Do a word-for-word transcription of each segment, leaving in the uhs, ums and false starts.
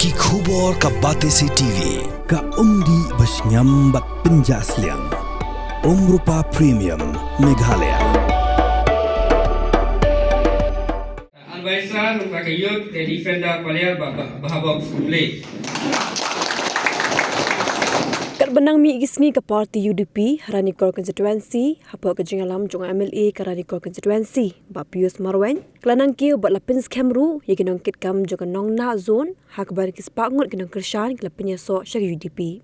Ki khubor ka Batesi T V, ka umdih ba shngiam bad pynjah sliang. Umrupa Premium, Meghalaya. Advisor, ka youth, ka defender, player, ba, ba, ba, ba, ba, Katba nang mih ki sngi ka party U D P ha Ranikor constituency, hapoh ka jingïalam jong u M L A ka Ranikor constituency, Bah Pius Marwein, ka la nang kiew bad la pynskhem ruh ïa ki nongkitkam jong ka Nongnah Zone, ha kaba ki spah ngut ki nongkyrshan ki la pynïasoh sha ka U D P.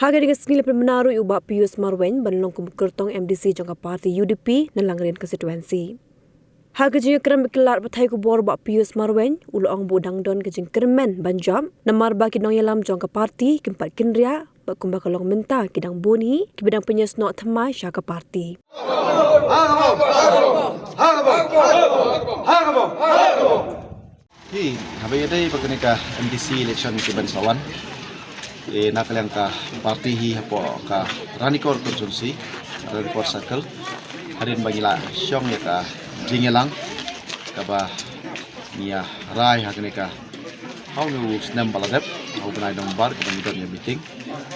Ha kane ka sngi la pynbna ruh ïa u Bah Pius Marwein ban long kum u kyrtong M D C jong ka party U D P na Langrin constituency. Ha ka jingïakren bad ki lad pathai khubor, Bah Pius Marwein u la ong ba u dang don ka jingkyrmen ban jop namar ba ki nongïalam jong ka party kim pat kynriah bad kumba ka long mynta ki dang bun hi kiba dang pynïasnoh thymmai sha ka party. Hi, haba ïadei bad kane ka M D C election kiban sa wan, eh, na ka liang ka party hi hapoh ka Ranikor constituency, Ranikor circle, hadien ba ngi la shong ïa ka jingïalang kaba ngi ïa rai ha kane ka, ha une u snem ba la dep, ha u bnai November kaba ngi don ïa meeting.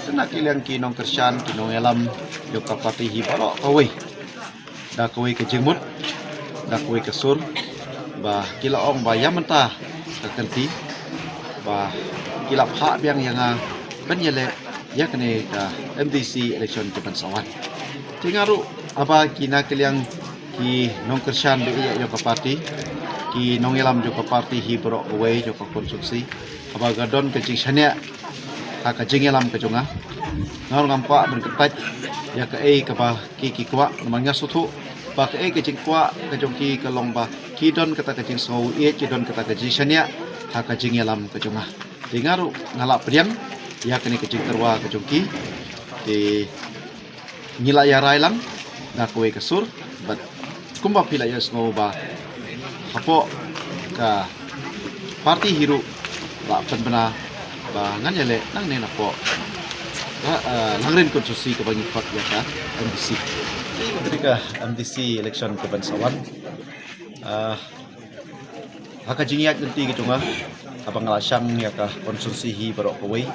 Te na ka liang ki nongkyrshan, ki nongïalam jong ka party hi baroh kawei, da kawei ka jingmut, da kawei ka sur, ba ki la ong ba ïa mynta ka kynti ba ki la phah biang ïa nga ban ïaleh ïa kane ka M D C election kiban sa wan. Te nga ruh, haba ki na ka liang ki nongkyrshan ba ïeit jong ka party, ki nongïalam jong ka party hi baroh kawei jong ka constituency, haba ka don ka jingshaniah ha ka jingïalam ka jong nga, nga ruh ngam kwah ban kyntait ïa kaei kaba ki, ki kwah, namar nga sngewthuh ba kaei ka jingkwah ka jong ki ka long ba ki don kata ka jingsngew ïeit, ki don kata ka jingshaniah ha ka jingïalam ka jong nga. Te nga ruh nga la pdiang ïa kane ka jingtyrwa ka jong ki. Te ngi la ïa rai lang da kawei ka sur, bad kumba phi la ïohsngew ba hapoh ka party hi ruh la pynbna ba ngan ïaleh nangne napoh, eh, Langrin constituency kaba ngi khot ïa ka M D C. Te kane ka M D C election kaban sa wan, eh, ha ka jingïaid lynti ka jong nga, haba nga la shang ïa ka constituency hi baroh kawei,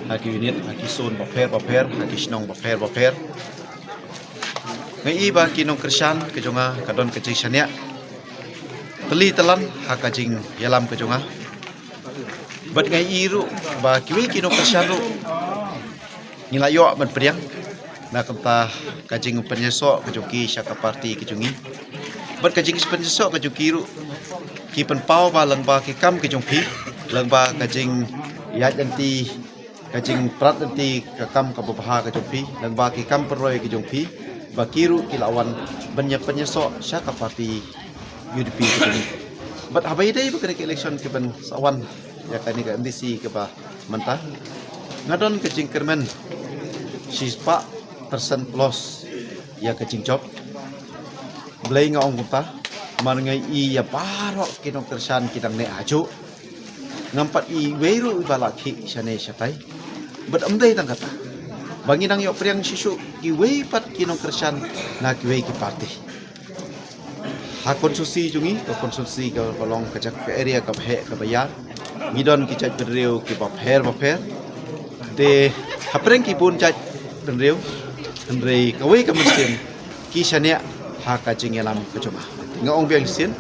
ha ki unit, ha ki zone bapher bapher, ha ki shnong bapher bapher, nga i ba ki nongkyrshan ka jong nga ka don ka jingshaniah tylli tylan ha ka jingïalam ka jong nga. Bad nga i ruh ba kiwei ki nongkyrshan ruh ngi la ïoh ban pdiang na ka bynta ka jingpynïasoh ka jong ki sha ka party ka jong ngi. Bad ka jingpynïasoh ka jong ki ruh ki pynpaw ba lyngba ki kam ka jong phi, lyngba ka jingïaid lynti, ka jingprat lynti ka kam kaba bha ka jong phi, lyngba ki kam pynroi ka jong phi, ba ki ruh ki la wan ban ïa pynïasoh sha ka party U D P ka jong ngi. Bad haba ïadei bad kane ka election kaban sa wan ïa kane ka M D C kaba mynta, nga don ka jingkyrmen shispah percent plus ïa ka jingjop. Balei nga ong kumta? Namar nga i ïa baroh ki nongkyrshan ki dang neh hajuh. Ngam pat i iwei ruh iba la khih shane shatai. Bad ym dei tang kata, ba ngi nang ïoh pdiang shuh shuh kiwei pat ki nongkyrshan na kiwei ki party. Ha constituency jong ngi, ka constituency kaba long ka jaka, ka area kaba heh kaba ïar, ngi don ki jait bynriew kiba pher bapher. Te hapdeng ki bun jait bynriew, hynrei kawei ka mynsiem ki shaniah ha ka jingïalam ka jong nga. Nga ong biang shisien,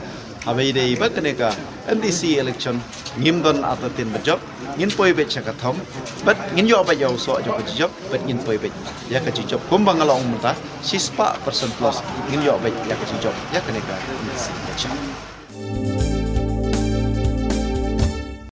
haba ïadei bad kane ka M D C election, ngim don artatien ban jop, ngin poi beit sha ka thong, bad ngin ïoh beit ïa u soh jong ka jingjop, bad ngin poi beit ïa ka jingjop. Kumba nga la ong mynta, shispah percent plus ngin ïoh beit ïa ka jingjop ïa kane ka M D C election.